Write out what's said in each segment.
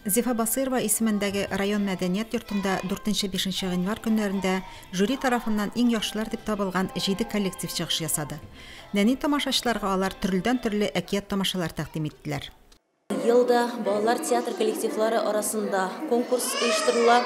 Зифа Басыйрова исемендәге район мәдәният йортында 4-5 гыйнвар көннәрендә жюри тарафыннан иң яхшылар дип табылган җиде коллектив чыгыш ясады. Нәни тамашачыларга алар төрледән-төрле әкият-тамашалар тәкъдим иттеләр. Елда балалар театр коллективлары арасында конкурс оештырыла.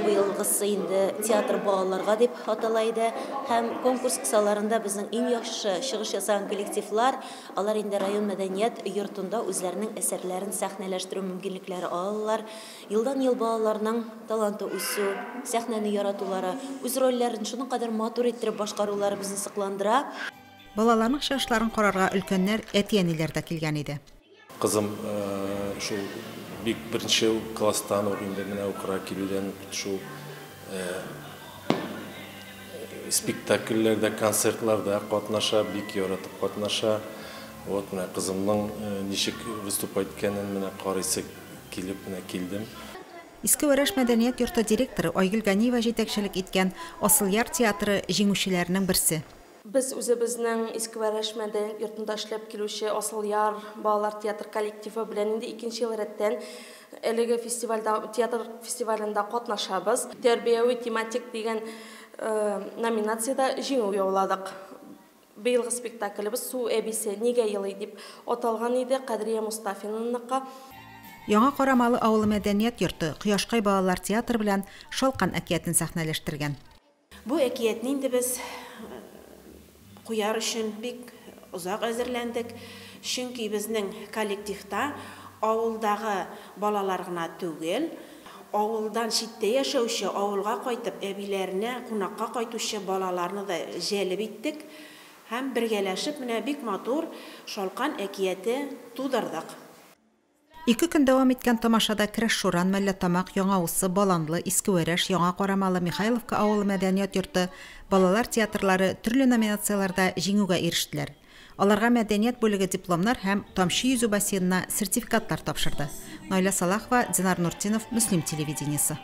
Быелгысы инде «Театр балаларга» дип атала иде. Һәм конкурс кысаларында безнең иң яхшы чыгыш ясаган коллективлар, алар инде район мәдәният йортында үзләренең әсәрләрен сәхнәләштерү мөмкинлекләре алалар. Елдан-ел балаларның таланты үсү, сәхнәне яратулары, үз рольләрен шуның кадәр матур иттереп башкарулары безне сокландыра. Балаларның чыгышларын карарга өлкәннәр, әти-әниләр дә килгән иде. Кызым шул бик беренче класстан ук инде менә укырга килүдән шул спектакльләрдә, концертларда катнаша, бик яратып катнаша. Вот менә кызымның ничек выступать иткәнен менә карыйсы килеп менә килдем. Иске Вәрәш мәдәният йорты директоры Айгөл Ганиева җитәкчелек иткән Асылъяр театры җиңүчеләрнең берсе. Без үзебезнең Иске Вәрәш мәдәният йортында эшләп килүче Асылъяр балалар театр коллективы белән инде икенче ел рәттән әлеге фестивальдә, театр фестивалендә катнашабыз. Тәрбияви тематик дигән номинациядә җиңү яуладык. Быелгы спектаклебез «Су әбисе нигә елый» дип аталган иде, Кадрия Мустафинаныкы. Яңа Карамалы авылы мәдәният йорты «Кояшкай» балалар театры белән «Шалкан» әкиятен сәхнәләштергән. Бу әкиятне инде без куяр өчен бик озак әзерләндек, чөнки безнең коллективта авылдагы балалар гына түгел, авылдан читтә яшәүче, авылга кайтып, әбиләренә кунакка кайтучы балаларны да җәлеп иттек һәм бергәләшеп менә бик матур «Шалкан» әкияте тудырдык. Ике көн дәвам иткән тамашада Керәш Шуран, Мәлләтамак, Яңа Усы, Баланлы, Иске Вәрәш, Яңа Карамалы, Михайловка авылы мәдәният йорты, балалар театрлары төрле номинацияләрдә җиңүгә ирештеләр. Аларга мәдәният бүлеге дипломнар һәм Тамчы йөзү бассейнына сертификатлар тапшырды. Наилә Салахова, Динар Нуртдинов, Мөслим телевидениесе.